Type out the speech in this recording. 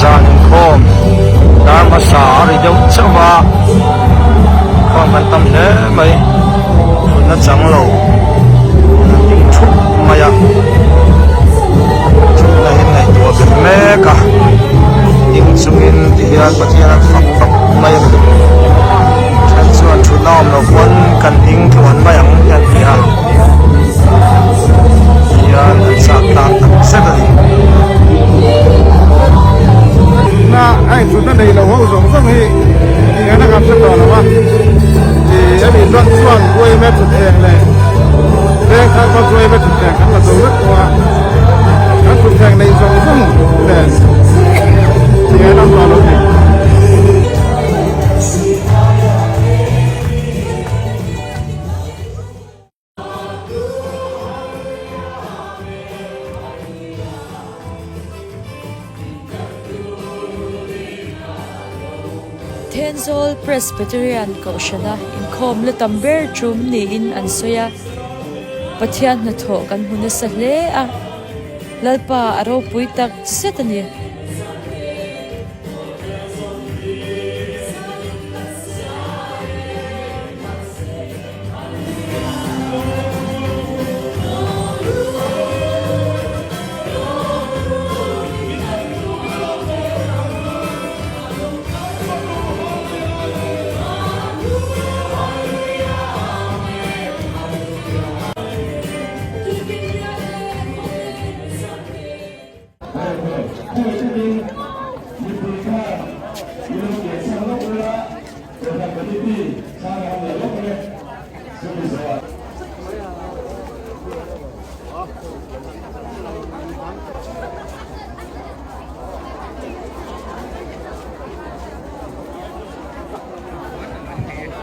Zan inkhawm dar hmasa a ri deuh chauh a, inkhawm kan tam hle mai, thutna chang lo an ding thup mai a, thutna hi ngaihtuah ber mek a, ding chungin tihian Pathian an fak fak mai a ni, then chuan thutna awm loh pawn kan ding tluan mai ang hi an ti a. Hian an chak tlang tak zet a ni. Na a inthutna nei lo ho zawng zawng hi eng a kan hre tawh lo a, ih a nih chuan chuan uaime thutthleng leh veng thar pawh chu uaime thutthleng kan la zo vek tawh a, kan thutthleng neih zawng zawng nen eng an awm tawh lo ni. Thenzawl Presbyterian Kohhrana inkhawm la tam ber tum niin an sawi a, Pathian hnathawh kan hmu nasa hle a, Lalpa a ropui tak zet a ni.